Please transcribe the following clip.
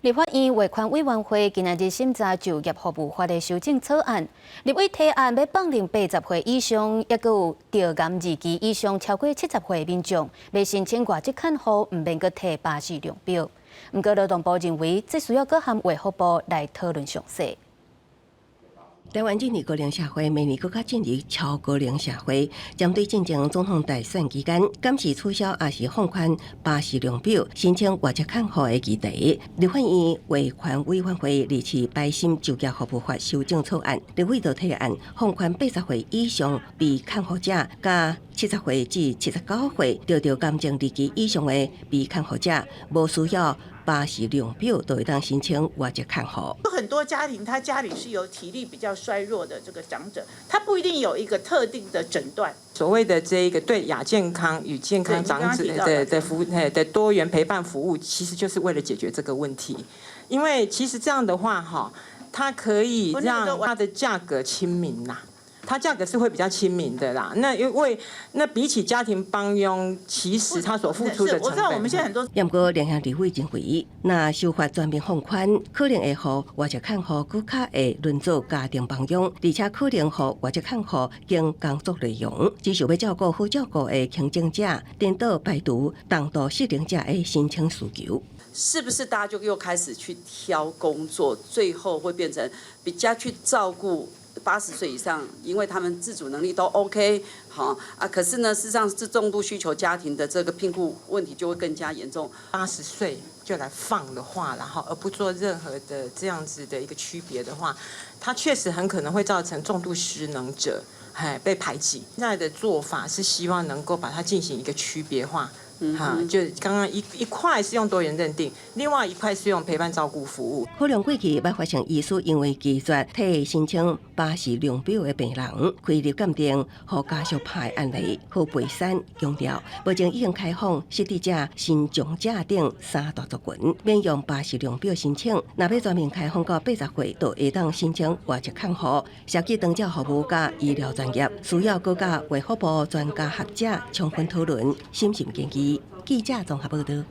立法院衛權委員會今仔日審查就業服務法的修正草案，立委提案欲放任80歲以上，抑閣有著癌二期以上超過70歲民眾，欲申請外籍看護，毋免閣提巴氏量表。毋過勞動部認為，這需要閣和衛福部來討論詳細。台灣進入高齡社會，明年閣較進入超高齡社會。針對進前總統大選期間，敢是取消抑是放寬巴氏量表申請外籍看護的議題，立法院衛權委員會二次排審就業服務法修正草案，立委就提案放寬80歲以上被看護者，佮70歲至79歲著著癌症二期以上的被看護者，無需要巴氏量表就會當申請外籍看護。很多家庭，他家裡是有體力比較衰弱的這個長者，他不一定有一個特定的診斷。所謂的這一個對亞健康與健康長者的服務的多元陪伴服務，其實就是為了解決這個問題。因為其實這樣的話，哈，它可以讓它的價格親民吶。它價格是會比較親民的啦。那因為那比起家庭幫傭，其實他所付出的成本。我知道我們現在很多。不過，兩項立委認為，若修法全面放寬，可能會予外籍看護閣較會輪做家庭幫傭，而且可能予外籍看護兼工作內容，只想欲照顧好照顧的輕症者，顛倒排除重度失能者的申請需求。是不是大家就又開始去挑工作，最後會變成比較去照顧80歲以上，因為他們自主能力都 OK，好啊，可是呢，事實上是重度需求家庭的這個聘僱問題就會更加嚴重。 80歲就來放的話，然後而不做任何的這樣子的一個區別的話，它確實很可能會造成重度失能者，被排擠。現在的做法是希望能夠把它進行一個區別化。哈，就剛剛一塊是用多元認定，另外一塊是用陪伴照顧服務。可能過去捌發生醫師因為拒絕替申請巴氏量表的病人開立鑑定，予家屬拍的案例，何培山強調，目前已經開放失智者、身障者等三大族群，免用巴氏量表申請。若欲全面開放到80歲，就會當申請外籍看護，涉及長照服務佮醫療專業，需要閣佮衛福部專家學者充分討論，審慎建議。記者綜合報道。